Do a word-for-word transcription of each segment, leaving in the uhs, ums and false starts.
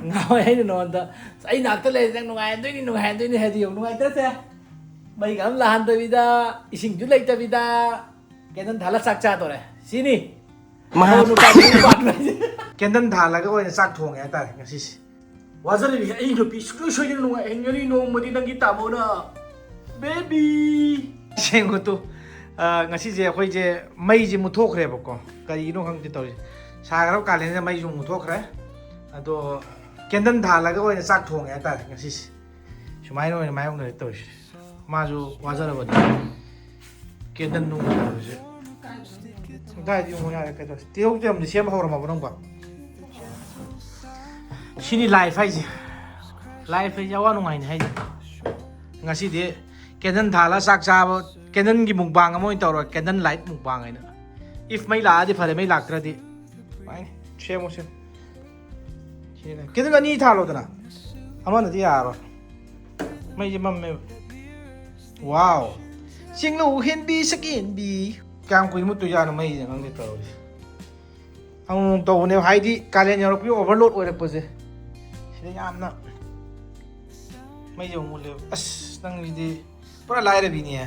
ꯉꯥꯎꯋꯦ ꯑꯩꯅ ꯅꯉꯣꯟꯗ꯫ ꯑꯩ ꯅꯥꯛꯇ ꯂꯩꯔꯗꯤ ꯅꯪ ꯅꯨꯡꯉꯥꯏꯍꯟꯗꯣꯏꯅꯤ, ꯅꯨꯡꯉꯥꯏꯍꯟꯗꯣꯏꯅꯤ ꯍꯥꯏꯗꯤ ꯌꯦꯡꯉꯨ, ꯅꯨꯡꯉꯥꯏꯇ꯭ꯔꯁꯦ? ꯃꯩꯒ ꯑꯃ ꯂꯥꯛꯍꯟꯗꯕꯤꯗ, ꯏꯁꯤꯡꯁꯨ ꯂꯩꯇꯕꯤꯗ, ꯀꯦꯟꯗꯜ ꯊꯥꯜꯂ ꯆꯥꯛ ꯆꯥꯗꯣꯔꯦ꯫ ꯁꯤꯅꯤ꯫ ꯃꯍꯥ- ꯃꯧ ꯅꯨꯄꯥꯗꯨꯒꯤ ꯄꯥꯟꯕ ꯍꯥꯏꯁꯦ꯫ ꯀꯦꯟꯗꯜ ꯊꯥꯜꯂꯒ ꯑꯣꯏꯅ ꯆꯥꯛ ꯊꯣꯡꯉꯦ ꯍꯥꯏꯇꯥꯔꯦ ꯉꯁꯤꯁꯦ꯫ ꯋꯥꯖꯔꯤꯕꯤ ꯑꯩ ꯅꯨꯄꯤ ꯁꯨꯡꯁꯣꯏ ꯁꯣꯏꯗꯅ ꯅꯨꯡꯉꯥꯏꯍꯟꯒꯅꯤ ꯅꯣꯡꯃꯗꯤ ꯅꯪꯒꯤ ꯇꯥꯃꯣꯅ꯫ ꯕꯦꯕꯤ꯫ ꯁꯦꯡꯉꯨ ꯇꯨ꯫ ꯑ, ꯉꯁꯤꯁꯦ ꯑꯩꯈꯣꯏꯁꯦ ꯃꯩꯁꯦ ꯃꯨꯠꯊꯣꯛꯈ꯭ꯔꯦꯕꯀꯣ꯫ ꯀꯔꯤꯒꯤꯅꯣ ꯈꯪꯗꯦ ꯇꯧꯔꯤꯁꯦ꯫ ꯁꯥꯈ꯭ꯔꯕ ꯀꯥꯂꯦꯟꯁꯤꯗ ꯃꯩꯁꯨ ꯃꯨꯠꯊꯣꯛꯈ꯭ꯔꯦ꯫ ꯑꯗꯣ ꯀꯦꯟꯗꯜ ꯊꯥꯜꯂꯒ ꯑꯣꯏꯅ ꯆꯥꯛ ꯊꯣꯡꯉꯦ ꯍꯥꯏꯇꯥꯔꯦ ꯉꯁꯤꯁꯦ꯫ ꯁꯨꯃꯥꯏꯅ ꯑꯣꯏꯅ ꯃꯥꯌꯣꯛꯅꯔꯦ ꯇꯧꯔꯤꯁꯦ꯫ ꯃꯥꯁꯨ ꯋꯥꯖꯔꯕꯅꯤ꯫ ꯀꯦꯟꯗꯜ ꯅꯨꯡ ꯇꯧꯔꯤꯁꯦ꯫ ꯑꯗꯨꯋꯥꯏꯗꯤ ꯌꯦꯡꯉꯣ ꯌꯥꯔꯦ ꯀꯩꯗꯧꯔꯦ꯫ ꯇꯤꯜꯍꯧ ꯆꯅꯝꯗꯤ ꯁꯦꯝꯕ ꯍꯧꯔꯝꯃꯕ ꯅꯪꯕꯣ? ꯁꯤꯅꯤ life ꯍꯥꯏꯁꯦ꯫ Life ꯍꯥꯏꯁꯦ ꯑꯋꯥ ꯅꯨꯡꯉꯥꯏꯅꯤ ꯍꯥꯏꯁꯦ꯫ ꯉꯁꯤꯗꯤ ꯀꯦꯟꯗꯜ ꯊꯥꯜꯂ ꯆꯥꯛ ꯆꯥꯕ, ꯀꯦꯟꯗꯜꯒꯤ mukbang ꯑꯃ ꯑꯣꯏꯅ ꯇꯧꯔꯒ, candle light mukbang ꯍꯥꯏꯅ꯫ If ꯃꯩ ꯂꯥꯛꯑꯗꯤ ꯐꯔꯦ, ꯃꯩ ꯂꯥꯛꯇ꯭ꯔꯗꯤ ꯁꯨꯃꯥꯏꯅ ꯁꯦꯝꯃꯣ, ꯁꯦꯝꯃꯣ꯫ ꯁꯤꯅ candle ꯑꯅꯤ ꯊꯥꯜꯂꯣꯗꯅ, ꯑꯃꯅꯗꯤ ꯌꯥꯔꯣꯏ, ꯃꯩꯁꯦ ꯃꯝꯃꯦꯕ꯫ Wow! ꯆꯤꯡꯂꯧ ꯍꯦꯟꯕꯤ ꯁꯛꯍꯦꯟꯕꯤ꯫ ꯀꯌꯥꯝ ꯀꯨꯏꯅ ꯃꯨꯠꯇꯣꯏꯖꯥꯠꯅꯣ ꯃꯩꯁꯦ, ꯈꯪꯗꯦ ꯇꯧꯔꯤꯁꯦ꯫ ꯑꯃꯨꯛ ꯇꯧꯕꯅꯦꯕ, ꯍꯥꯏꯗꯤ ꯀꯥꯂꯦꯟ ꯌꯧꯔꯛꯄꯒꯤ overload ꯑꯣꯏꯔꯛꯄꯁꯦ, ꯁꯤꯗ ꯌꯥꯝꯅ ꯃꯩꯁꯦ ꯑꯃꯨꯛ ꯃꯨꯠꯂꯦꯕ꯫ ꯑꯁ, ꯅꯪꯁꯤꯗꯤ ꯄꯨꯔꯥ ꯂꯥꯏꯔꯕꯤꯅꯦ꯫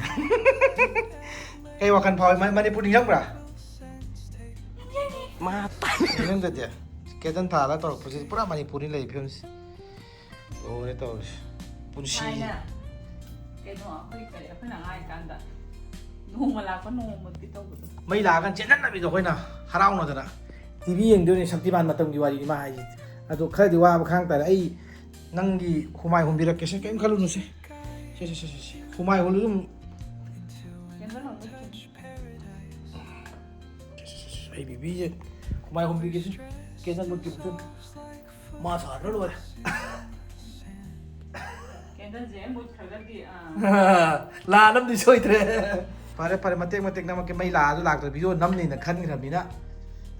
ꯀꯩ ꯋꯥꯈꯜ ꯐꯥꯎꯏ? ꯃ-, ꯃꯅꯤꯄꯨꯔ ꯅꯤꯡꯁꯤꯡꯕ꯭ꯔꯥ? ꯃꯥ ꯅꯤꯡꯁꯤꯡꯗꯗꯤ? Candle ꯊꯥꯜꯂꯒ ꯇꯧꯔꯛꯄꯁꯤꯗꯤ ꯄꯨꯔꯥ ꯃꯅꯤꯄꯨꯔꯅꯤ ꯂꯩꯔꯤ ꯐꯤꯕꯝꯁꯦ꯫ ꯂꯣꯏꯔꯦ ꯇꯧꯔꯤꯁꯦ꯫ ꯄꯨꯟꯁꯤ꯫ ꯊꯥꯏꯅ ꯀꯩꯅꯣ, ꯑꯩꯈꯣꯏ ꯀꯔꯤ, ꯑꯩꯈꯣꯏꯅ ꯑꯉꯥꯡ ꯑꯣꯏꯔꯤꯀꯥꯟꯗ ꯅꯣꯡꯃ ꯂꯥꯛꯄ ꯅꯣꯡꯃ ꯃꯨꯠꯀꯦ ꯇꯧꯕꯗꯣ꯫ ꯃꯩ ꯂꯥꯛꯑꯀꯥꯟ ꯆꯦꯟꯍꯟꯅꯕꯤꯗꯣ ꯑꯩꯈꯣꯏꯅ ꯍꯔꯥꯎꯅꯗꯅ꯫ T V ꯌꯦꯡꯗꯣꯏꯅꯦ, ꯁꯛꯇꯤꯃꯥꯟ ꯃꯇꯝꯒꯤ ꯋꯥꯔꯤꯅꯤ ꯃꯥ ꯍꯥꯏꯁꯦ꯫ ꯑꯗꯣ ꯈꯔꯗꯤ ꯋꯥꯕ ꯈꯥꯡ ꯇꯥꯔꯦ꯫ ꯑꯩ ꯅꯪꯒꯤ ꯍꯨꯃꯥꯏ ꯍꯨꯝꯕꯤꯔꯛꯀꯦꯁꯦ, ꯀꯩꯝ ꯈꯜꯂꯨꯅꯨꯁꯦ꯫ ꯁꯦ, ꯁꯦ, ꯁꯦ, ꯁꯦ, ꯁꯦ꯫ ꯍꯨꯃꯥꯏ ꯍꯨꯝꯕꯗꯨ ꯑꯗꯨꯝ꯫ ꯀꯦꯟꯗꯜ ꯑꯃ ꯃꯨꯠꯈꯤꯅꯤ꯫ ꯁꯦ, ꯁꯦ, ꯁꯦ, ꯁꯦ, ꯁꯦ꯫ ꯑꯩ ꯕꯤꯕꯤꯁꯦ ꯍꯨꯃꯥꯏ ꯍꯨꯝꯕꯤꯒꯦꯁꯦ꯫ ꯀꯦꯟꯗꯜ ꯃꯨꯠꯈꯤꯕꯁꯨ꯫ ꯃꯥ ꯁꯥꯗ꯭ꯔ ꯂꯣꯏꯔꯦ꯫ ꯀꯦꯟꯗꯜꯁꯦ ꯍꯦꯛ ꯃꯨꯠꯈ꯭ꯔꯒꯗꯤ, ꯑꯥ꯫ ꯂꯥꯟ ꯑꯃꯗꯤ ꯁꯣꯏꯗ꯭ꯔꯦ꯫ ꯐꯔꯦ, ꯐꯔꯦ, ꯃꯇꯦꯛ ꯃꯇꯦꯛ ꯅꯝꯃꯛꯀꯦ꯫ ꯃꯩ ꯂꯥꯛꯑꯁꯨ ꯂꯥꯛꯇ꯭ꯔꯁꯨ video ꯅꯝꯅꯤꯅ ꯈꯟꯈ꯭ꯔꯕꯅꯤꯅ꯫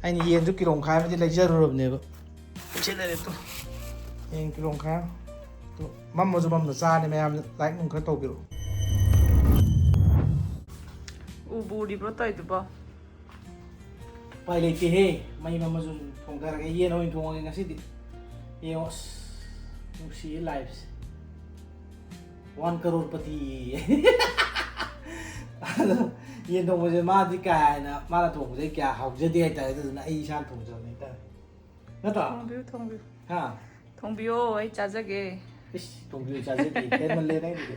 ꯑꯩꯅ ꯌꯦꯟꯁꯨ ꯀꯤꯂꯣ ꯃꯈꯥꯏ ꯑꯃꯗꯤ ꯂꯩꯖꯔꯨꯔꯕꯅꯦꯕ꯫ ꯁꯤ ꯂꯩꯔꯦ ꯇꯨ꯫ ꯌꯦꯟ ꯀꯤꯂꯣ ꯃꯈꯥꯏ ꯑꯃ꯫ ꯇꯨ, ꯃꯝꯃꯁꯨ ꯃꯝꯅ ꯆꯥꯔꯅꯤ ꯃꯌꯥꯝ꯫ Like ꯅꯨꯡ ꯈꯔ ꯇꯧꯕꯤꯔꯛꯑꯣ꯫ ꯎꯕꯨ ꯎꯔꯤꯕ꯭ꯔꯣ ꯇꯧꯔꯤꯗꯨꯕꯣ? ꯎꯄꯥꯏ ꯂꯩꯇꯦꯍꯦ, ꯃꯩ ꯃꯝꯃꯁꯨ ꯊꯣꯡꯊꯔꯒꯦ, ꯌꯦꯟ ꯑꯣꯏꯅ ꯊꯣꯡꯉꯒꯦ ꯉꯁꯤꯗꯤ꯫ ꯌꯦꯡꯉꯣ ꯑꯁ, ꯅꯨꯡꯁꯤꯌꯦ ꯂꯥꯏꯐꯁꯦ꯫ ꯋꯥꯟ ꯀꯔꯣꯔ ꯄꯇꯤ꯫ ꯑꯗꯣ ꯌꯦꯟ ꯊꯣꯡꯕꯁꯦ ꯃꯥꯗꯤ ꯀꯥ ꯍꯦꯟꯅ ꯃꯥꯅ ꯊꯣꯡꯕꯁꯦ ꯑꯩ ꯀꯌꯥ ꯍꯥꯎꯖꯗꯦ ꯍꯥꯏꯇꯥꯔꯦ꯫ ꯑꯗꯨꯗꯨꯅ ꯑꯩ ꯏꯁꯥꯅ ꯊꯣꯡꯖꯕꯅꯦ ꯍꯥꯏꯇꯥꯔꯦ꯫ ꯅꯠꯇ꯭ꯔꯣ? ꯊꯣꯡꯕꯤꯌꯨ, ꯊꯣꯡꯕꯤꯌꯨ꯫ ꯍꯥ? ꯊꯣꯡꯕꯤꯌꯣ, ꯑꯩ ꯆꯥꯖꯒꯦ꯫ ꯏꯁ, ꯊꯣꯡꯕꯤꯌꯨ ꯆꯥꯖꯒꯦ꯫ ꯍꯦꯟꯃꯜꯂꯦ ꯅꯪꯒꯤꯗꯤ꯫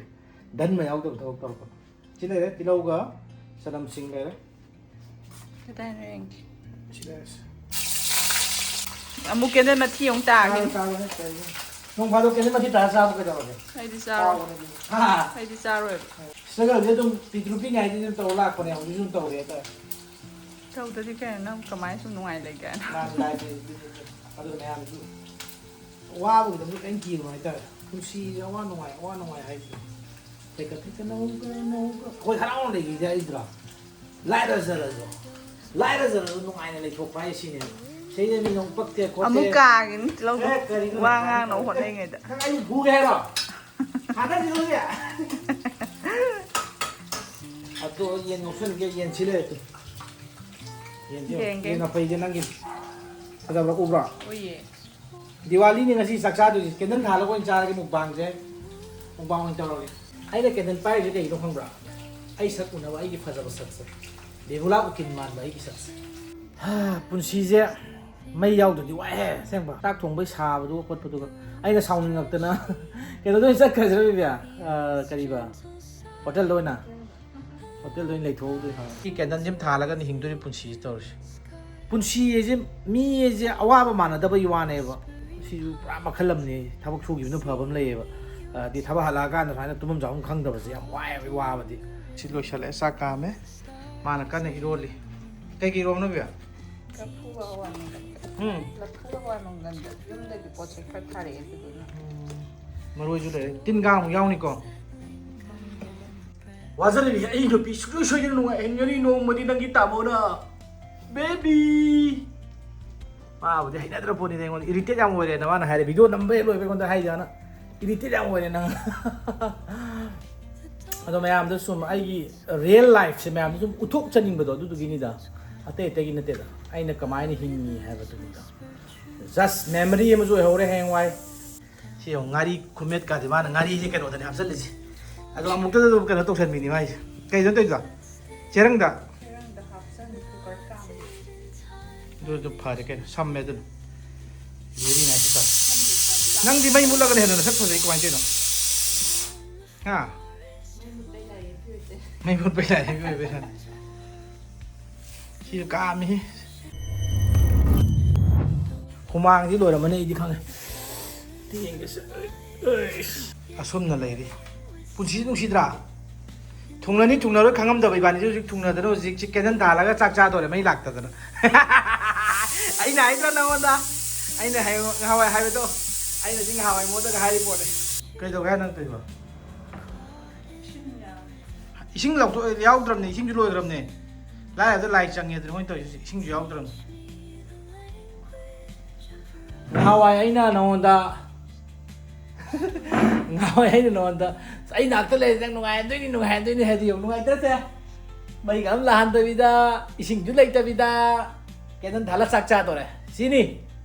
ꯗꯟ ꯃꯌꯥꯎꯗꯕ ꯊꯕꯛ ꯇꯧꯔꯛꯀꯅꯨ꯫ ꯁꯤ ꯂꯩꯔꯦ, ꯇꯤꯜꯍꯧꯒ ꯆꯅꯝꯁꯤꯡ ꯂꯩꯔꯦ꯫ ꯀꯗꯥꯏꯅꯣ ꯌꯦꯡꯒꯦ꯫ ꯁꯤ ꯂꯩꯔꯦ, ꯁꯤ꯫ ꯑꯃꯨꯛ ꯀꯦꯟꯗꯜ ꯃꯊꯤ ꯑꯃꯨꯛ ꯇꯥꯒꯦ꯫ ꯇꯥꯔꯣꯏ, ꯇꯥꯔꯣꯏ, ꯀꯔꯤꯅꯣ? ꯅꯣꯡ ꯐꯥꯗꯣꯛ ꯀꯦꯟꯗꯜ ꯃꯊꯤ ꯇꯥꯔ ꯆꯥꯕ ꯀꯩꯗꯧꯔꯒꯦ? ꯑꯩꯗꯤ ꯆꯥꯔꯣꯏ꯫ ꯍꯥꯎꯕꯅꯦ ꯑꯗꯨꯗꯤ꯫ ꯍꯥ? ꯑꯩꯗꯤ ꯆꯥꯔꯣꯏꯕ꯫ Struggle ꯁꯦ ꯑꯗꯨꯝ ꯄꯤꯛꯇ꯭ꯔꯨ ꯄꯤꯛꯉꯥꯏꯗꯒꯤ ꯑꯗꯨꯝ ꯇꯧꯔ ꯂꯥꯛꯄꯅꯦ, ꯍꯧꯖꯤꯛꯁꯨ ꯑꯗꯨꯝ ꯇꯧꯔꯤ ꯍꯥꯏꯇꯥꯔꯦ꯫ ꯇꯧꯗ꯭ꯔꯗꯤ ꯀꯩꯅꯣ, ꯅꯪ ꯀꯃꯥꯏꯅ ꯁꯨꯝ ꯅꯨꯡꯉꯥꯏ ꯂꯩꯒꯦ? ꯃꯥꯅꯤ, ꯂꯥꯏꯐꯁꯦ ꯑꯗꯨꯅ ꯃꯌꯥꯝꯁꯨ ꯋꯥꯕꯒꯤꯗꯃꯛꯇ ꯀꯔꯤꯝ ꯀꯤꯔꯨꯅꯨ ꯍꯥꯏꯇꯥꯔꯦ꯫ ꯄꯨꯟꯁꯤꯁꯦ ꯑꯋꯥ ꯅꯨꯡꯉꯥꯏ, ꯑꯋꯥ ꯅꯨꯡꯉꯥꯏ ꯍꯥꯏꯁꯤꯅꯦ꯫ ꯇꯦꯛꯀ ꯇꯦꯛꯀ ꯅꯧꯒ ꯅꯧꯒ꯫ ꯑꯩꯈꯣꯏ ꯍꯔꯥꯎꯅ ꯂꯩꯈꯤꯗꯦ ꯍꯥꯏꯗ꯭ꯔꯣ? ꯂꯥꯏꯔꯖꯔꯁꯨ, ꯂꯥꯏꯔꯖꯔꯁꯨ ꯅꯨꯡꯉꯥꯏꯅ ꯂꯩꯊꯣꯛꯄ ꯍꯥꯏꯁꯤꯅꯦ꯫ ꯁꯤꯗ ꯃꯤ ꯅꯣꯡ ꯄꯛꯇꯦ ꯈꯣꯠꯇꯦ꯫ ꯑꯃꯨꯛ ꯀꯥꯒꯤꯅꯤ ꯇꯤꯜꯍꯧꯗꯣ꯫ ꯑꯦ, ꯀꯔꯤꯅꯣ ꯋꯥ ꯅꯪ ꯉꯥꯡꯅꯕ ꯍꯥꯏꯗꯣ? ꯍꯣꯠꯅꯔꯤꯉꯩꯗ꯫ ꯅꯪ ꯑꯩ ꯐꯨꯒꯦ ꯍꯥꯏꯔꯣ? ꯊꯥꯗꯈꯤꯅꯨ ꯍꯧꯖꯤꯛ꯫ ꯑꯗꯣ ꯌꯦꯟ ꯉꯧꯁꯟꯒꯦ, ꯌꯦꯟ ꯁꯤ ꯂꯩꯔꯦ꯫ ꯌꯦꯟꯁꯦ ꯌꯦꯡꯒꯦ꯫ ꯌꯦꯟ ꯑꯐꯩꯁꯦ ꯅꯪꯒꯤ ꯐꯖꯕ꯭ꯔꯥ ꯎꯕ꯭ꯔꯥ? ꯎꯏꯌꯦ꯫ ꯗꯤꯋꯥꯂꯤꯅꯤ ꯉꯁꯤ ꯆꯥꯛ ꯆꯥꯗꯣꯏꯁꯦ꯫ ꯀꯦꯟꯗꯜ ꯊꯥꯜꯂꯒ ꯑꯣꯏꯅ ꯆꯥꯔꯒꯦ ꯃꯨꯛꯕꯥꯡꯁꯦ꯫ ꯃꯨꯛꯕꯥꯡ ꯑꯣꯏꯅ ꯇꯧꯔꯒꯦ꯫ ꯑꯩꯅ ꯀꯦꯟꯗꯜ ꯄꯥꯏꯔꯤꯁꯦ ꯀꯩꯒꯤꯅꯣ ꯈꯪꯕ꯭ꯔꯥ? ꯑꯩ ꯁꯛ ꯎꯅꯕ, ꯑꯩꯒꯤ ꯐꯖꯕ ꯁꯛꯁꯦ꯫ ꯕꯦꯕꯨꯂꯥ ꯎꯀꯤꯜ ꯃꯥꯟꯕ ꯑꯩꯒꯤ ꯁꯛꯁꯦ꯫ ꯍꯥ, ꯄꯨꯟꯁꯤꯁꯦ ꯃꯩ ꯌꯥꯎꯗ꯭ꯔꯗꯤ ꯋꯥꯏꯍꯦ ꯑꯁꯦꯡꯕ꯫ ꯆꯥꯛ ꯊꯣꯡꯕꯩ ꯁꯥꯕꯗꯨꯒ ꯈꯣꯠꯄꯗꯨꯒ꯫ ꯑꯩꯅ ꯁꯥꯎꯅꯤꯡꯉꯛꯇꯅ ꯀꯩꯅꯣꯗ ꯑꯣꯏꯅ ꯆꯠꯈ꯭ꯔꯁꯤꯔ ꯕꯤꯕꯤꯌꯥ? ꯑ, ꯀꯔꯤꯕ? ꯍꯣꯇꯦꯜꯗ ꯑꯣꯏꯅ? ꯍꯣꯇꯦꯜꯗ ꯑꯣꯏꯅ ꯂꯩꯊꯣꯛꯍꯧꯗꯣꯏ ꯍꯥꯏ꯫ ꯁꯤ ꯀꯦꯟꯗꯜꯁꯤꯃ ꯊꯥꯜꯂꯒꯅꯤ ꯍꯤꯡꯗꯣꯔꯤ ꯄꯨꯟꯁꯤꯁꯤ ꯇꯧꯔꯤꯁꯦ꯫ ꯄꯨꯟꯁꯤ ꯍꯥꯏꯁꯦ, ꯃꯤ ꯍꯥꯏꯁꯦ ꯑꯋꯥꯕ ꯃꯥꯟꯅꯗꯕꯒꯤ ꯋꯥꯅꯦꯕ꯫ ꯁꯤꯁꯨ ꯄꯨꯔꯥ ꯃꯈꯜ ꯑꯃꯅꯤ꯫ ꯊꯕꯛ ꯁꯨꯈꯤꯕꯅ ꯐꯕ ꯑꯃ ꯂꯩꯌꯦꯕ꯫ ꯍꯥꯏꯗꯤ ꯊꯕꯛ ꯍꯜꯂꯛꯑꯀꯥꯟꯗ ꯁꯨꯃꯥꯏꯅ ꯇꯨꯝꯐꯝ ꯆꯥꯐꯝ ꯈꯪꯗꯕꯁꯦ ꯌꯥꯝ ꯋꯥꯏꯑꯦꯕ, ꯋꯥꯕꯗꯤ꯫ ꯁꯤ ꯂꯣꯏꯁꯜꯂꯛꯑꯦ, ꯆꯥꯛ ꯀꯥꯝꯃꯦ꯫ ꯃꯥꯅ ꯀꯟꯅ ꯏꯔꯣꯜꯂꯤ꯫ ꯀꯩꯀꯩ ꯏꯔꯣꯝꯅꯣ ꯕꯤꯌꯥ? ꯂꯐꯨꯒ ꯍꯋꯥꯏ ꯃꯪꯒꯟ꯫ ꯎꯝ꯫ ꯂꯐꯨꯒ ꯍꯋꯥꯏ ꯃꯪꯒꯟꯗ ꯌꯨꯝꯗꯒꯤ ꯄꯣꯠ ꯆꯩ ꯈꯔ ꯊꯥꯔꯛꯑꯦ ꯑꯗꯨꯗꯨꯅ꯫ ꯎꯝ꯫ ꯃꯔꯣꯏꯁꯨ ꯂꯩꯔꯦ꯫ ꯇꯤꯟ ꯀꯥꯡ ꯑꯃꯨꯛ ꯌꯥꯎꯅꯤꯀꯣ꯫ ꯋꯥꯖꯔꯤꯕꯁꯦ ꯑꯩ ꯅꯨꯄꯤ ꯁꯨꯡꯁꯣꯏ ꯁꯣꯏꯗꯅ ꯅꯨꯡꯉꯥꯏꯍꯟꯒꯅꯤ ꯅꯣꯡꯃꯗꯤ ꯅꯪꯒꯤ ꯇꯥꯃꯣꯅ꯫ Baby! ꯃꯥꯕꯨꯗꯤ ꯍꯩꯅꯗ꯭ꯔ ꯄꯣꯠꯅꯤꯗ ꯑꯩꯉꯣꯟꯗ꯫ Irritate ꯌꯥꯝ ꯑꯣꯏꯔꯦꯅ ꯃꯥꯅ ꯍꯥꯏꯔꯦ꯫ Video ꯅꯝꯕ ꯍꯦꯛ ꯂꯣꯏꯕ ꯑꯩꯉꯣꯟꯗ ꯍꯥꯏꯖꯥꯅ꯫ Irritate ꯌꯥꯝ ꯑꯣꯏꯔꯦ ꯅꯪ꯫ ꯑꯗꯣ ꯃꯌꯥꯝꯗ ꯁꯨꯝ ꯑꯩꯒꯤ real lifeꯁꯦ ꯃꯌꯥꯝꯗ ꯁꯨꯝ ꯎꯠꯊꯣꯛꯆꯅꯤꯡꯕꯗꯣ ꯑꯗꯨꯗꯨꯒꯤꯅꯤꯗ꯫ ꯑꯇꯩ ꯑꯇꯩꯒꯤ ꯅꯠꯇꯦꯗ꯫ ꯑꯩꯅ ꯀꯃꯥꯏꯅ ꯍꯤꯡꯉꯤ ꯍꯥꯏꯕꯗꯨꯅꯤꯗ꯫ Just memory ꯑꯃꯁꯨ ꯑꯣꯏꯍꯧꯔꯦ ꯍꯌꯦꯡꯋꯥꯏ꯫ ꯁꯤ ꯌꯦꯡꯉꯣ, ꯉꯥꯔꯤ ꯈꯨꯃꯦꯠꯀꯥꯗꯤ ꯃꯥꯅ ꯉꯥꯔꯤꯁꯦ ꯀꯩꯅꯣꯗꯅꯦ ꯍꯥꯞꯆꯜꯂꯤꯁꯦ꯫ ꯑꯗꯣ ꯑꯃꯨꯛꯇꯗ ꯑꯗꯨꯝ ꯀꯩꯅꯣ ꯇꯧꯁꯟꯕꯤꯅꯤ ꯃꯥꯏꯁꯦ꯫ ꯀꯩꯗꯅꯣ ꯇꯧꯔꯤꯗꯣ? ꯆꯦꯔꯪꯗ? ꯆꯦꯔꯪꯗ ꯍꯥꯞꯆꯟꯕ, ꯀꯨꯀꯔ ꯀꯥꯝꯕ꯫ ꯑꯗꯨ, ꯑꯗꯨ ꯐꯔꯦ ꯀꯩꯅꯣ, ꯁꯝꯃꯦ ꯑꯗꯨꯅ꯫ Very nice ꯇꯥꯔꯦ꯫ ꯅꯪꯗꯤ ꯃꯩ ꯃꯨꯠꯂꯒꯅ ꯍꯦꯟꯅ ꯅꯁꯛ ꯐꯖꯩ, ꯀꯃꯥꯏꯅ ꯇꯧꯔꯤꯅꯣ? ꯍꯥ? ꯃꯩ ꯃꯨꯠꯄꯩ ꯂꯥꯏꯔꯦꯝꯕꯤ ꯑꯣꯏꯕꯩ꯫ ꯁꯤꯁꯨ ꯀꯥꯝꯃꯤ꯫ ꯍꯨꯃꯥꯡꯗꯤ ꯂꯣꯏꯔꯝꯃꯅꯤ, ꯑꯩꯗꯤ ꯈꯪꯉꯦ꯫ ꯇꯦꯡꯒꯁꯦ, ꯑꯩꯁ, ꯑꯁꯨꯝꯅ ꯂꯩꯔꯤ꯫ ꯄꯨꯟꯁꯤꯁꯤ ꯅꯨꯡꯁꯤꯗ꯭ꯔꯥ? ꯊꯨꯡꯅꯅꯤ ꯊꯨꯡꯅꯔꯣꯏ ꯈꯪꯉꯝꯗꯕ ꯏꯕꯥꯅꯤꯁꯦ ꯍꯧꯖꯤꯛ ꯊꯨꯡꯅꯗꯅ ꯍꯧꯖꯤꯛꯁꯦ candle ꯊꯥꯜꯂꯒ ꯆꯥꯛ ꯆꯥꯗꯣꯔꯦ, ꯃꯩ ꯂꯥꯛꯇꯗꯅ꯫ ꯑꯩꯅ ꯍꯥꯏꯗ꯭ꯔꯥ ꯅꯉꯣꯟꯗ? ꯑꯩꯅ ꯍꯌꯦꯡ ꯉꯍꯥꯟꯋꯥꯏ ꯍꯥꯏꯕꯗꯣ, ꯑꯩꯅꯗꯤ ꯉꯍꯥꯟꯋꯥꯏ ꯃꯉꯣꯟꯗꯒ ꯍꯥꯏꯔꯤ ꯄꯣꯠꯅꯦ꯫ ꯀꯩꯗꯧꯒꯦ ꯍꯥꯏꯅꯣ ꯅꯪ ꯇꯧꯔꯤꯕꯣ? ꯏꯁꯤꯡ ꯂꯧꯊꯣꯛ ꯌꯥꯎꯗ꯭ꯔꯕꯅꯦ, ꯏꯁꯤꯡꯁꯨ ꯂꯣꯏꯈ꯭ꯔꯕꯅꯦ꯫ ꯂꯥꯏꯔꯕꯗ ꯂꯥꯏ ꯆꯪꯉꯦ ꯑꯗꯨꯅ ꯃꯣꯏꯅ ꯇꯧꯔꯤꯁꯦ, ꯏꯁꯤꯡꯁꯨ ꯌꯥꯎꯗ꯭ꯔꯕꯅꯦ꯫ ꯉꯍꯥꯟꯋꯥꯏ ꯑꯩꯅ ꯅꯉꯣꯟꯗ, ꯉꯍꯥꯟꯋꯥꯏ ꯑꯩꯅ ꯅꯉꯣꯟꯗ, "ꯑꯩ ꯅꯥꯛꯇ ꯂꯩꯔꯗꯤ ꯅꯪ ꯅꯨꯡꯉꯥꯏꯍꯟꯗꯣꯏꯅꯤ, ꯅꯨꯡꯉꯥꯏꯍꯟꯗꯣꯏꯅꯤ" ꯍꯥꯏꯗꯤ ꯌꯦꯡꯉꯨ, ꯅꯨꯡꯉꯥꯏꯇ꯭ꯔꯁꯦ? ꯃꯩꯒ ꯑꯝ ꯂꯥꯛꯍꯟꯗꯕꯤꯗ, ꯏꯁꯤꯡꯁꯨ ꯂꯩꯇꯕꯤꯗ, candle ꯊꯥꯜꯂ ꯆꯥꯛ ꯆꯥꯗꯣꯔꯦ꯫ ꯁꯤꯅꯤ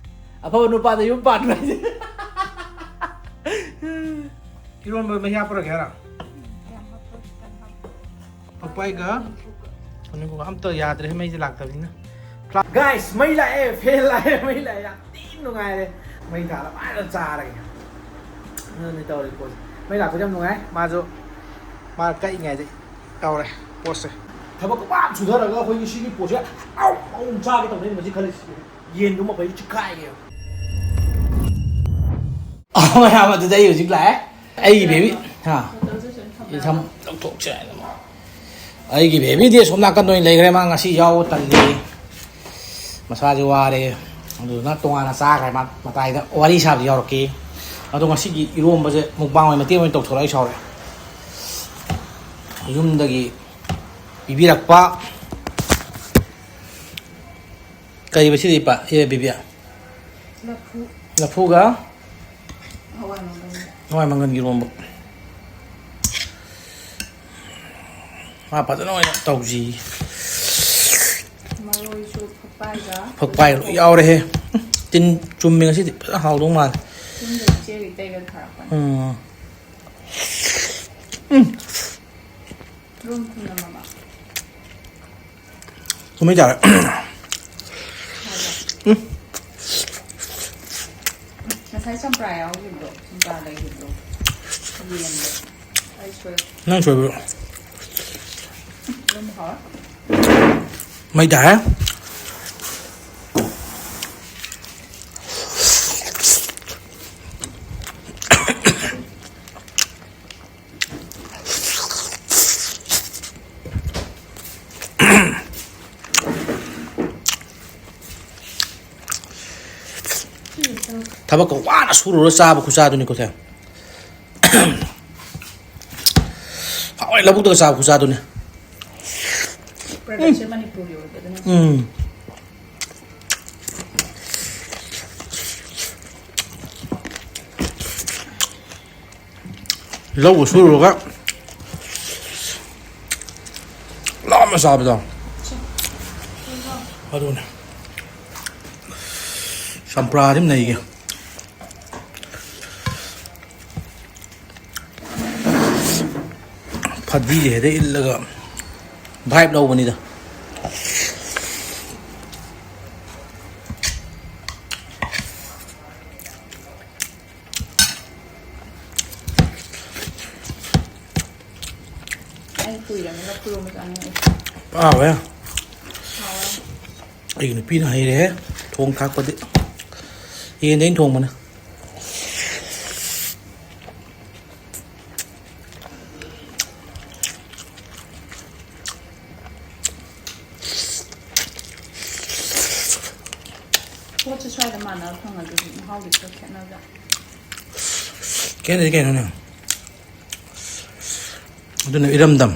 ꯑꯐꯕ ꯅꯨꯄꯥꯗ ꯌꯨꯝ ꯄꯥꯟꯕ ꯍꯥꯏꯁꯦ꯫ ꯏꯔꯣꯟꯕ ꯃꯍꯤ ꯍꯥꯞꯄꯔꯒꯦ ꯍꯥꯏꯔꯣ? ꯄꯛꯄꯥꯏꯒ ꯃꯅꯤꯄꯨꯔꯒ ꯑꯝꯇ ꯌꯥꯗ꯭ꯔꯦ, ꯃꯩꯁꯦ ꯂꯥꯛꯇꯕꯅꯤꯅ꯫ Guys, ꯃꯩ ꯂꯥꯛꯑꯦ, fan ꯂꯥꯛꯑꯦ, ꯃꯩ ꯂꯥꯛꯑꯦ, ꯌꯥꯝ ꯊꯤꯅ ꯅꯨꯡꯉꯥꯏꯔꯦ꯫ ꯃꯩ ꯊꯥꯜꯂ ꯐꯖꯅ ꯆꯥꯔꯒꯦ꯫ ꯑꯗꯨꯅꯤ ꯇꯧꯔꯤ ꯄꯣꯠꯁꯦ꯫ ꯃꯩ ꯂꯥꯛꯄꯁꯦ ꯌꯥꯝ ꯅꯨꯡꯉꯥꯏ꯫ ꯃꯥꯁꯨ ꯃꯥ ꯀꯛꯏꯉꯩꯗ ꯇꯧꯔꯦ ꯄꯣꯠꯁꯦ꯫ ꯊꯕꯛ ꯃꯌꯥꯝ ꯁꯨꯊꯔꯒ ꯑꯩꯈꯣꯏꯒꯤ ꯁꯤꯒꯤ ꯄꯣꯠꯁꯦ ꯑꯧ ꯑꯧ ꯆꯥꯒꯦ ꯇꯧꯅꯩ ꯃꯁꯤ ꯈꯜꯂꯤꯁꯤ꯫ ꯌꯦꯟꯗꯨ ꯃꯈꯩꯗꯨ ꯆꯤꯛꯈꯥꯏꯒꯦ꯫ ꯑꯣ, ꯃꯌꯥꯝ ꯑꯗꯨꯗ ꯑꯩ ꯍꯧꯖꯤꯛ ꯂꯥꯛꯑꯦ꯫ ꯑꯩꯒꯤ baby, ꯍꯥ? ꯏꯊꯝ ꯂꯧꯊꯣꯛꯁꯦ ꯍꯥꯏꯅ ꯑꯃꯨꯛ꯫ ꯑꯩꯒꯤ babyꯗꯤ ꯑꯁꯣꯝ ꯅꯥꯀꯟꯗ ꯑꯣꯏꯅ ꯂꯩꯈ꯭ꯔꯦ, ꯃꯥ ꯉꯁꯤ ꯌꯥꯎꯕ ꯇꯜꯂꯤ, ꯃꯁꯥꯁꯦ ꯋꯥꯔꯦ, ꯑꯗꯨꯗꯨꯅ ꯇꯣꯉꯥꯟꯅ ꯆꯥꯈ꯭ꯔꯦ꯫ ꯃꯥ ꯃꯇꯥꯏꯗ ꯋꯥꯔꯤ ꯁꯥꯕꯗꯤ ꯌꯥꯎꯔꯛꯈꯤ꯫ ꯑꯗꯣ ꯉꯁꯤꯒꯤ ꯏꯔꯣꯝꯕꯁꯦ mukbang ꯑꯣꯏꯅ ꯃꯇꯦꯛ ꯑꯃ ꯑꯣꯏꯅ ꯇꯧꯊꯣꯔꯛꯑꯦ, ꯑꯩ ꯁꯥꯎꯔꯦ꯫ ꯌꯨꯝꯗꯒꯤ ꯄꯤꯕꯤꯔꯛꯄ ꯀꯔꯤꯕ ꯁꯤꯗꯤ, ꯏꯄꯥ? ꯑꯦ, baby꯫ ꯂꯐꯨ꯫ ꯂꯐꯨꯒ? ꯍꯋꯥꯏ ꯃꯪꯒꯜ꯫ ꯍꯋꯥꯏ ꯃꯪꯒꯜꯒꯤ ꯏꯔꯣꯝꯕ꯫ ꯃꯥ ꯐꯖꯅ ꯑꯣꯏꯅ ꯇꯧꯁꯤ꯫ ꯃꯔꯣꯏꯁꯨ ꯐꯛꯄꯥꯏꯒ꯫ ꯐꯛꯄꯥꯏ ꯂꯣꯏ ꯌꯥꯎꯔꯦꯍꯦ꯫ ꯇꯤꯟ ꯆꯨꯝꯃꯦ ꯉꯁꯤꯗꯤ, ꯐꯖꯅ ꯍꯥꯎꯗꯧ ꯃꯥꯜꯂꯦ꯫ ꯌꯨꯝꯗ ꯏꯆꯦꯒꯤ ꯇꯩꯔ ꯊꯥꯔꯛꯄꯅꯦ꯫ ꯎꯝ꯫ ꯔꯨꯝ ꯊꯨꯡꯅ ꯃꯃꯥ꯫ ꯀꯨꯝꯍꯩ ꯇꯥꯔꯦ꯫ ꯎꯝ꯫ ꯉꯁꯥꯏ ꯆꯝꯄ꯭ꯔꯥ ꯌꯥꯎꯈꯤꯕꯗꯣ, ꯆꯝꯄ꯭ꯔꯥ ꯂꯩꯈꯤꯕꯗꯣ꯫ ꯌꯦꯟꯗꯣ꯫ ꯑꯩ ꯁꯣꯏ-, ꯅꯪ ꯁꯣꯏꯕ꯭ꯔꯣ? ꯑꯗꯨꯝ ꯍꯥꯎꯔꯦ꯫ ꯃꯩ ꯇꯥꯔꯦ꯫ ꯊꯕꯛꯀ ꯋꯥꯅ ꯁꯨꯔꯨꯔ ꯆꯥꯕ ꯈꯨꯆꯥꯗꯨꯅꯤꯀꯣ ꯁꯦ꯫ ꯍꯥꯎꯋꯦ, ꯂꯧꯕꯨꯛꯇꯒ ꯆꯥꯕ ꯈꯨꯆꯥꯗꯨꯅꯤ꯫ Product ꯁꯦ ꯃꯅꯤꯄꯨꯔꯒꯤ ꯑꯣꯏꯕꯗꯨꯅ꯫ ꯎꯝ꯫ ꯂꯧꯒ ꯁꯨꯔꯨꯔꯒ ꯂꯥꯞꯅ ꯆꯥꯕꯗꯣ꯫ ꯑꯗꯨꯅꯦ꯫ ꯆꯝꯄ꯭ꯔꯥꯗꯤ ꯑꯗꯨꯝ ꯅꯩꯒꯦ꯫ ꯐꯗꯤꯁꯦ ꯍꯦꯛꯇ ꯏꯜꯂꯒ vibe ꯂꯧꯕꯅꯤꯗ꯫ ꯑꯩ ꯀꯨꯏꯔꯕꯅꯤꯅ ꯈꯨꯔꯨꯝꯕ ꯆꯥꯅꯤꯡꯉꯛꯑꯦ꯫ ꯍꯥꯎꯋꯦ꯫ ꯍꯥꯎꯋꯦ꯫ ꯑꯩꯒꯤ ꯅꯨꯄꯤꯅ ꯍꯩꯔꯦꯍꯦ ꯊꯣꯡ ꯊꯥꯛꯄꯗꯤ꯫ ꯌꯦꯟꯗꯤ ꯑꯩꯅ ꯊꯣꯡꯕꯅꯦ꯫ ꯄꯣꯠꯁꯦ ꯁ꯭ꯋꯥꯏꯗ ꯃꯥꯟꯅꯕ ꯐꯪꯉꯗꯤ ꯃꯍꯥꯎꯗꯤ ꯈꯔ ꯈꯦꯠꯅꯕ꯫ ꯈꯦꯠꯅꯗꯤ ꯀꯩꯅꯣꯅꯦ꯫ ꯑꯗꯨꯅ ꯏꯔꯝꯗꯝ꯫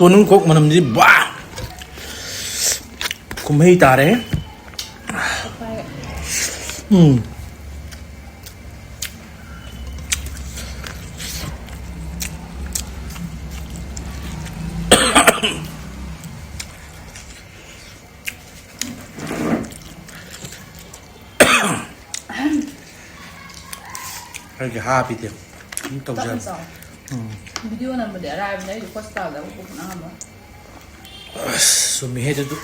ꯀꯣꯅꯨꯡ ꯀꯣꯛ ꯃꯅꯝꯁꯤ ꯕꯥ! ꯀꯨꯝꯍꯩ ꯇꯥꯔꯦ꯫ ꯎꯝ꯫ ꯑꯩꯒꯤ ꯍꯥꯞꯄꯤꯗꯤ ꯑꯗꯨꯝ ꯇꯧꯖꯔꯦ꯫ ꯇꯞꯅ ꯆꯥꯎ꯫ ꯎꯝ꯫ ꯚꯤꯗꯤꯑꯣ ꯅꯝꯕꯗꯤ ꯑꯔꯥꯏꯕꯅꯦ, ꯑꯩꯗꯤ ꯍꯣꯁꯄꯤꯇꯥꯜꯗ ꯑꯃꯨꯛ ꯄꯨꯈꯠꯅꯉꯝꯃꯣꯏ꯫ ꯑꯁ, ꯆꯨꯝꯃꯤꯍꯦ ꯑꯗꯨꯗꯨ꯫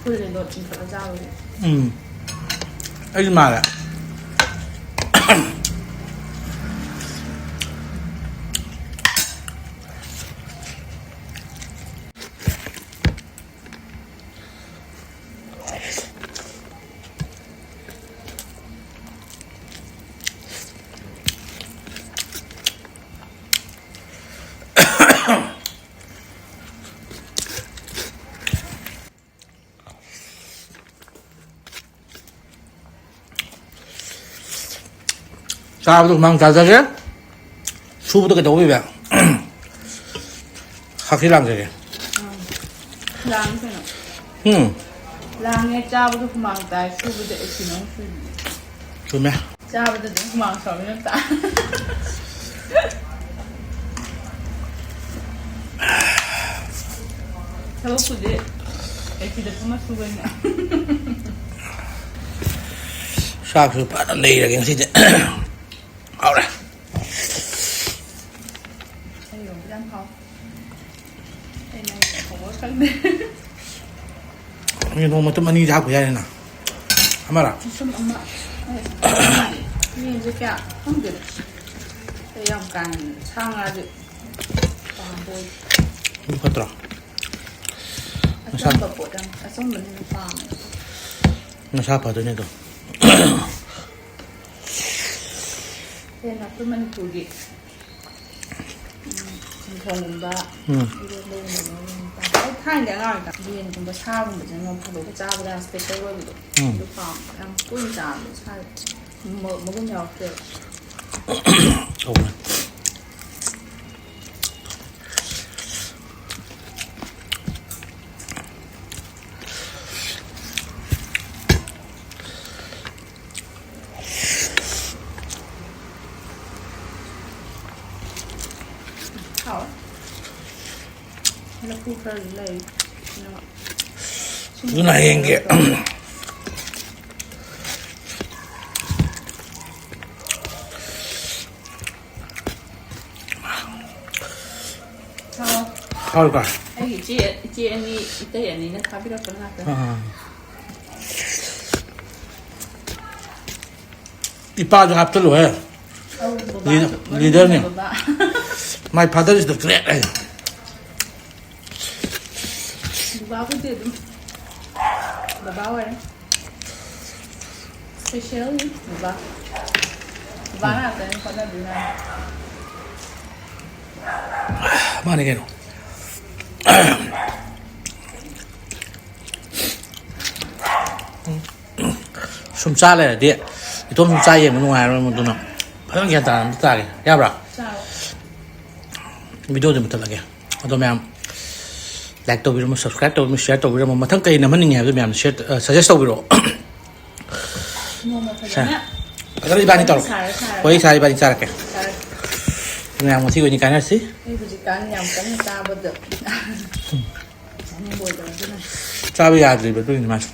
ꯐꯨꯜꯂꯦ ꯂꯣꯠ ꯆꯤꯡꯈꯠꯂ ꯆꯥꯕꯒꯤ꯫ ꯎꯝ꯫ ꯑꯩꯁꯨ ꯃꯥꯜꯂꯦ꯫ ꯆꯥꯕꯗꯣ ꯍꯨꯃꯥꯡ ꯇꯥꯖꯔꯦ꯫ ꯁꯨꯕꯗꯣ ꯀꯩꯗꯧꯕ? ꯍꯛꯆꯤ ꯂꯥꯡꯖꯒꯦ꯫ ꯂꯥꯡꯉꯤ ꯀꯩꯅꯣ꯫ ꯎꯝ꯫ ꯂꯥꯡꯉꯦ, ꯆꯥꯕꯗꯣ ꯍꯨꯃꯥꯡ ꯇꯥꯏ, ꯁꯨꯕꯗ ꯑꯦꯁꯤꯅ ꯑꯃꯨꯛ ꯁꯨꯏꯕꯅꯦ꯫ ꯆꯨꯝꯃꯦ꯫ ꯆꯥꯕꯗ ꯑꯗꯨꯝ ꯍꯨꯃꯥꯡ ꯁꯧꯔꯝꯃꯤ ꯅꯠꯇ꯭ꯔꯥ? ꯊꯕꯛꯄꯨꯗꯤ ꯑꯦꯁꯤꯗ ꯐꯝꯃ ꯁꯨꯕꯅꯤꯅ꯫ ꯆꯥꯛꯁꯨ ꯐꯖꯅ ꯂꯩꯔꯒꯦ ꯉꯁꯤꯗꯤ꯫ ꯍꯥꯎꯔꯦ꯫ ꯑꯩ ꯌꯣꯡꯁꯦ ꯌꯥꯝ ꯍꯥꯎ꯫ ꯑꯩꯅ ꯍꯧꯕ ꯈꯪꯗꯦ꯫ ꯌꯦꯟꯊꯣꯡ ꯃꯇꯨꯝ ꯑꯅꯤꯗꯤ ꯍꯥꯞꯄ ꯌꯥꯔꯦꯅ꯫ ꯑꯃꯔ? ꯃꯇꯨꯝ ꯑꯃ꯫ ꯌꯦꯟꯁꯦ ꯀꯌꯥ ꯈꯪꯗꯦ꯫ ꯑꯩ ꯌꯥꯝ ꯀꯥ ꯍꯦꯟꯅ ꯁꯥ ꯉꯥꯗꯤ ꯄꯥꯝꯕ ꯑꯣꯏꯗꯦ꯫ ꯑꯗꯨ ꯐꯠꯇ꯭ꯔꯣ? ꯃꯁꯥ ꯑꯆꯝꯕ ꯄꯣꯠ ꯌꯥꯝ, ꯑꯆꯝꯕꯅ ꯍꯦꯟꯅ ꯄꯥꯝꯃꯦ꯫ ꯅꯁꯥ ꯐꯗꯣꯏꯅꯦ ꯑꯗꯣ꯫ ꯍꯦꯟꯅ ꯑꯩꯈꯣꯏ ꯃꯅꯤꯄꯨꯔꯒꯤ ꯎꯝ, ꯆꯝꯊꯣꯡꯒꯨꯝꯕ, ꯎꯝ꯫ ꯏꯔꯣꯟꯕꯒꯨꯝꯕ ꯉꯧꯕ ꯌꯥꯝ ꯄꯥꯝꯃꯦ꯫ ꯑꯩ ꯊꯥꯏꯅꯗꯤ ꯑꯉꯥꯡ ꯑꯣꯏꯔꯤꯀꯥꯟꯗ ꯌꯦꯟꯒꯨꯝꯕ, ꯁꯥꯒꯨꯝꯕꯁꯦ ꯅꯣꯡ ꯐꯥꯗꯣꯛꯀ ꯆꯥꯕꯗ ꯌꯥꯝ special ꯑꯣꯏꯕꯗꯣ꯫ ꯎꯝ꯫ ꯑꯗꯨ ꯄꯥꯝꯃꯦ꯫ ꯌꯥꯝ ꯇꯣꯏꯅ ꯆꯥꯕꯗꯣ ꯏꯁꯥꯗ ꯃ-, ꯃꯒꯨꯟ ꯌꯥꯎꯔꯛꯇꯦꯕ꯫ ꯇꯧꯕꯅꯦ꯫ ꯍꯥꯎ꯫ ꯂꯐꯨ ꯈꯔꯁꯨ ꯂꯩ꯫ ꯀꯩꯅꯣ, ꯁꯨꯝ ꯑꯗꯨꯅ ꯍꯌꯦꯡꯒꯤ ꯍꯥꯎ꯫ ꯍꯥꯎꯔꯤꯀꯣ? ꯑꯩꯒꯤ ꯏꯆꯦ, ꯏꯆꯦ ꯑꯅꯤ, ꯏꯇꯩ ꯑꯅꯤꯅ ꯊꯥꯕꯤꯔꯛꯄ ꯉꯥꯛꯇꯅꯤ꯫ ꯑꯥ꯫ ꯏꯄꯥꯁꯨ ꯍꯥꯞꯆꯜꯂꯨꯍꯦ꯫ ꯑꯧ, ꯕꯕꯥꯁꯨ, ꯂꯤ-, ꯃꯅꯨꯡꯗ ꯂꯤꯗꯔꯅꯤ꯫ ꯕꯕꯥ꯫ My father is the great ꯍꯥꯏ꯫ ꯕꯕꯥꯕꯨꯗꯤ ꯑꯗꯨꯝ ꯕꯕꯥ ꯑꯣꯏꯔꯦ꯫ Special ꯅꯤ ꯕꯕꯥ꯫ ꯕꯕꯥ ꯉꯥꯛꯇꯅꯤ ꯍꯣꯠꯅꯕꯤꯅ꯫ ꯃꯥꯅꯤ ꯀꯩꯅꯣ꯫ ꯁꯨꯝ ꯆꯥ ꯂꯩꯔꯗꯤ ꯏꯇꯣꯝ ꯁꯨꯝ ꯆꯥ ꯌꯦꯡꯕ ꯅꯨꯡꯉꯥꯏꯔꯣꯏ, ꯑꯗꯨꯅ ꯐꯖꯅ ꯒ꯭ꯌꯥꯟ ꯇꯥꯅ ꯑꯝꯇ ꯆꯥꯒꯦ꯫ ꯌꯥꯕ꯭ꯔꯥ? ꯆꯥꯔꯣ꯫ ꯚꯤꯗꯤꯑꯣꯗꯤ ꯃꯨꯠꯊꯠꯂꯒꯦ꯫ ꯑꯗꯣ ꯃꯌꯥꯝ like ꯇꯧꯕꯤꯔꯝꯃꯣ, subscribe ꯇꯧꯕꯤꯔꯝꯃꯣ, share ꯇꯧꯕꯤꯔꯝꯃꯣ꯫ ꯃꯊꯪ ꯀꯩ ꯅꯝꯍꯟꯅꯤꯡꯉꯦ ꯍꯥꯏꯕꯗꯣ ꯃꯌꯥꯝꯅ share, ꯑ, suggest ꯇꯧꯕꯤꯔꯛꯑꯣ꯫ ꯅꯣꯡꯃ ꯁꯦ꯫ ꯐꯖꯅ ꯐꯖꯅ ꯏꯕꯥꯅꯤ ꯋꯥꯔꯤ ꯇꯧꯔꯣ꯫ ꯁꯥꯔ ꯁꯥꯔꯒ ꯋꯥꯔꯤ ꯁꯥꯔ ꯏꯕꯥꯅꯤ ꯆꯥꯔꯛꯀꯦ꯫ ꯆꯥꯔꯛꯀꯦ꯫ ꯃꯌꯥꯝ ꯉꯁꯤ ꯑꯣꯏꯅ ꯀꯥꯟꯅꯔꯁꯤ꯫ ꯑꯩ ꯍꯧꯖꯤꯛꯀꯥꯟ ꯌꯥꯝ ꯀꯟꯅ ꯆꯥꯕꯗ ꯆꯥꯅꯤꯡꯕ ꯑꯣꯏꯗꯕ ꯑꯗꯨꯅ꯫ ꯆꯥꯕ ꯌꯥꯗ꯭ꯔꯤꯕ ꯑꯗꯨꯒꯤꯅꯤ ꯃꯥꯁꯦ꯫